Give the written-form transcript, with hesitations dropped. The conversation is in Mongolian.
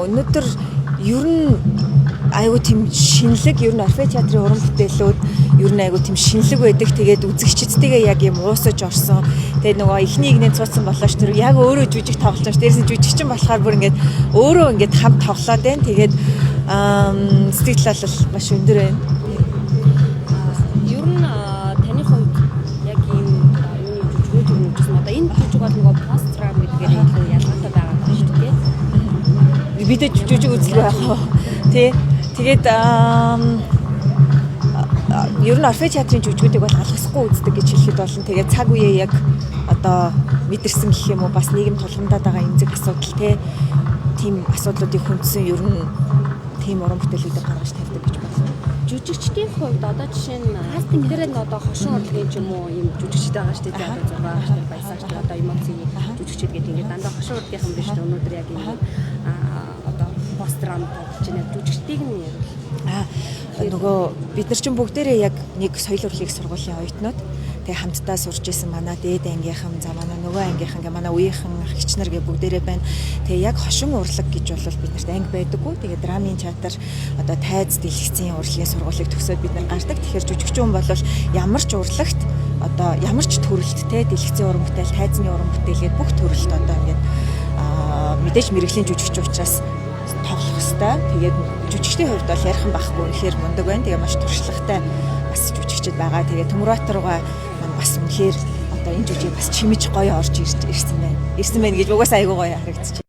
Өнөөдөр ер нь айгуу тийм шинэлэг, ер нь Орфей театрын уран бүтээлүүд ер нь айгуу тийм шинэлэг байдаг. Тэгээд үзэгчдтэйгээ яг юм уусаж орсон. Тэгээд нөгөө эхний игнээ цууцсан болооч тэр яг өөрөө жүжиг тоглож байгаа ш. Дээрээс нь жүжигчин болохоор бүр ингээд өөрөө ингээд хамт тоглоод байна. Тэгээд сэтгэл лалал маш өндөр байна. Ер нь таны хувьд яг ийм юуны жүжигүүд юу гэсэн, одоо энэ жүжиг бол нөгөө пост драм гэдгээр илүү ялгаатай байгаа юм шүү дээ. Бид жүжиг үзлээ яг хоо. Тий. Тэгээд ер нь Орфей театрын жүжигүүдийг бол алгасахгүй үздэг гэж хэлэхэд болно. Тэгээд цаг үеэ яг одоо мэдэрсэн гэх юм уу, бас нийгэм тулгамдаад байгаа эмзэг асуудал, те, тийм асуудлуудыг хүндсэн ер нь тийм уран бүтээлүүдийг гаргаж тавьдаг гэж бодсон. Жүжигчдийн хувьд одоо жишээ нь кастинг дээр нь одоо хошин урлагийн ч юм уу ийм жүжигчд байгаа шүү дээ. Одоо 6 агч, баясагч, одоо эмоцийн жүжигчд гэдэг ингээд дандаа хошин урлагийнхан биш үү? Өнөөдөр яг ийм одоо пост драм тоглож байна. Жүжигчдийг нь ярил. Нөгөө бид нар чинь бүгдээрээ яг нэг соёл урлагийн сургуулийн оюутнууд. Тэгээ хамтдаа сурч исэн манай дээд ангийнхан, за манай нөгөө ангийнхан гэ манай үеийнхэн ах эгч нар гэ бүгдээрээ байна. Тэгээ яг хошин урлаг гэж бол бид нарт анги байдаггүй. Тэгээ драмын театр, одоо тайз дэлгэцийн урлагийн сургуулийг төгсөөд бид нар гардаг. Тэгэхээр жүжигчин хүн бол ямар ч урлагт, одоо ямар ч төрөлт, те, дэлгэцийн уран бүтээл, тайзны уран бүтээл гээд бүх төрөлт одоо ингээд мэдээж мэргэжлийн жүжигчин учраас тоглох хэвээр. Тэгээд жүжигчдийн хувьд бол ярих юм байхгүй, үнэхээр мундаг байна. Тэгээ маш туршлагатай бас жүжигчд байгаа. Тэгээ Төмөрбаатар руугаа маань бас үнэхээр одоо энэ жүжиг бас чимэж гоё орж ирсэн байна. Ирсэн байна гэж угаасаа айгүй гоё харагдчих.